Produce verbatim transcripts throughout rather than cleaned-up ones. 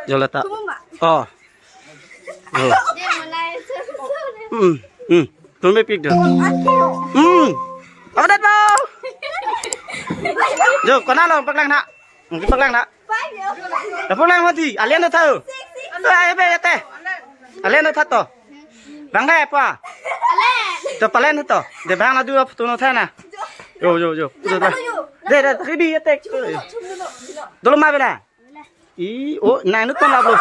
Jolata. Kumba. Oh. Oh. Dia mulai. Hmm. Hmm. Tumbe pik do. Hmm. Apa dat mau? Jo, kona lo paklang na. Paklang na. Paklang mati. Alian do tau. Ayo be ate. Alian do tha to. Bang dai apa? To palen to. De bang la du apa tu no tha na. Yo yo yo. De de kidi ate. Dolo ma bela. I, oh, nang nut pon laplo.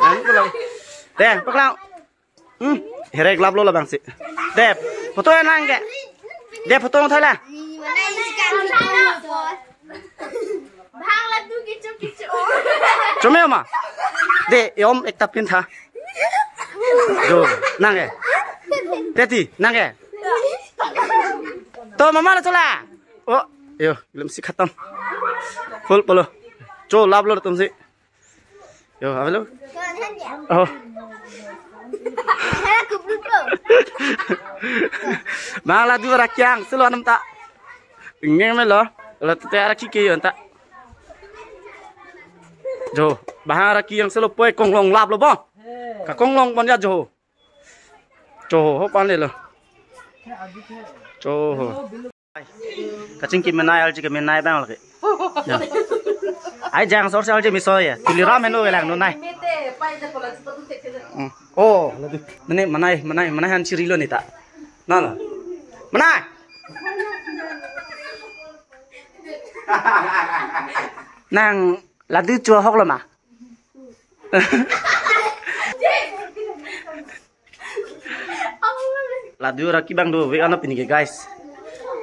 Nang nut pon laplo. Deh, paklang. Hmm, herek laplo labangsi. Deh, photo ya nang ke. Deh, photo thai la. Bang la du kichu kichu. Chome ma. Deh, yom ekta pin tha. Jo, nang ke. Peti, nang ke. To mama la chola. Oh, yo, glim si khatam. Full polo. Cho laplo tum si. Yo, avelo. Oh. Bang la du araki angse lo anam ta. Ingeng me lo. Lo te araki ke yo ta. Jo, bang araki angse lo poi konglong laplo bo. Ka konglong pon ya jo. Cho ho pan le lo. Cho ho. Kachingki menai arji ke menai bang lagi. Ya. Ai jang sor sor arji miso ya. Tuliram heno lang no nai. Hmm. Oh, ini menai menai menai han chiri lo ni ta. Na lo. Menai. Nang la du cho hok lo ma. La du araki bang do, we ano pini ke, guys.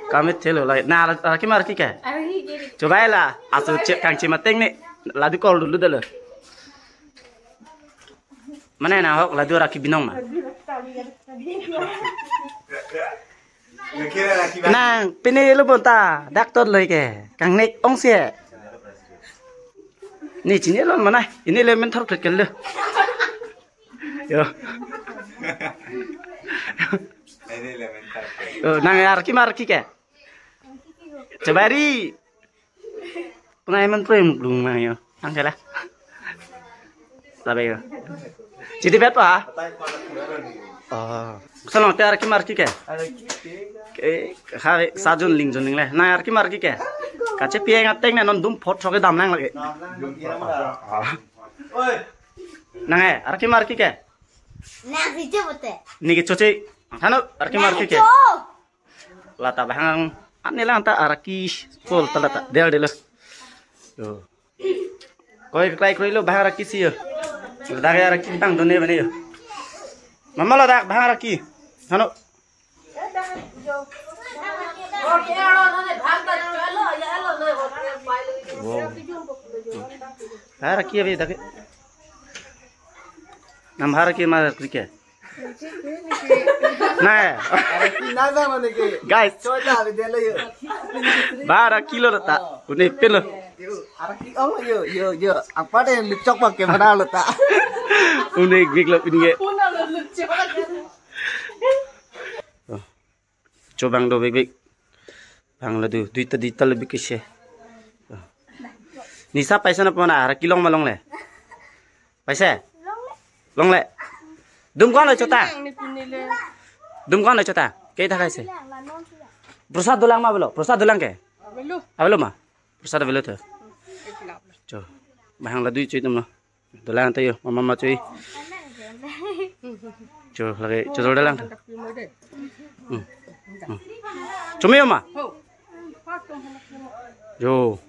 Kami thelo lai. Na araki ma araki ke? Araki ke. Coba la, asu cek kang cima teng ni. La du call dulu dulu. Mana na hok la du araki binong ma? Nang pini lo bonta doctor loi ke kang nek ong se. Ni chini lo mana? Ini le men thor klet kel lo. Yo. Ini le men thor klet. Oh, nang araki ma araki ke? Coba ri. Pernah emang tuh yang belum nang yo. Nang salah. Sabe yo. Jadi bet pa? Oh. Salong te araki ma araki ke? Ke, ha, sajun ling jun ling le. Na araki ma araki ke? Kache pieng ateng ne non dum phot sok ke dam lang lagi. Nang eh, araki ma araki ke? Nang si coba te. Niki choche. Hano, araki ma araki ke? Lata bahang ane lang ta araki pol ta lata del del. Yo. Koi klai kroi lo bahang araki si yo. Dak araki bang done bane yo. Mama lo dak bahang araki. Hano. Wow. Bahang araki abi dak. Nang bahang araki ma araki ke? Nah. Araki nada mane ke? Guys. Coba ada dia lo yo. Bahang araki lo ta. Une pin lo. Yo, araki ong yo, yo, yo. Apa deh yang lucok pakai mana lo ta? Une gig lo pin ke. Puna lo lucok. Oh. Cho bang do big big. Bang la du, duita duita lebih ke se. Nisa paisa na pona araki long ma longle? Paisa? Longle. Dum kon lo chota? Dum kon lo chota? Ke ta kaise? Prasad dolang ma belo? Prasad dolang ke? Avelo. Avelo ma? Prasad avelo to. Cho. Bahang la du chui tum lo. Dolang ta yo, mama ma chui. Cho lagi, cho dolang ta. Hmm. Hmm. Chome yo ma? Yo.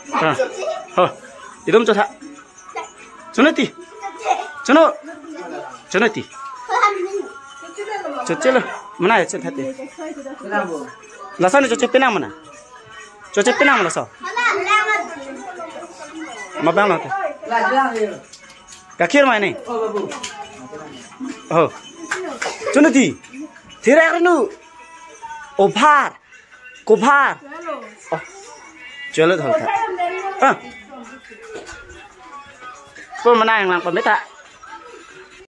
Ha. Ha. Idom cho tha. Chonoti. Chono. Chonoti. Choche lo. Mana ya chen thate. Laso ne choche penang mana? Choche penang mana laso? Ma bang lo te. Gakhir ma ini. Oh. Chonoti. Thirak renu. Ovar. Kovar. Oh. Chalo dhal tha. Ah. Po mana yang lang pameta.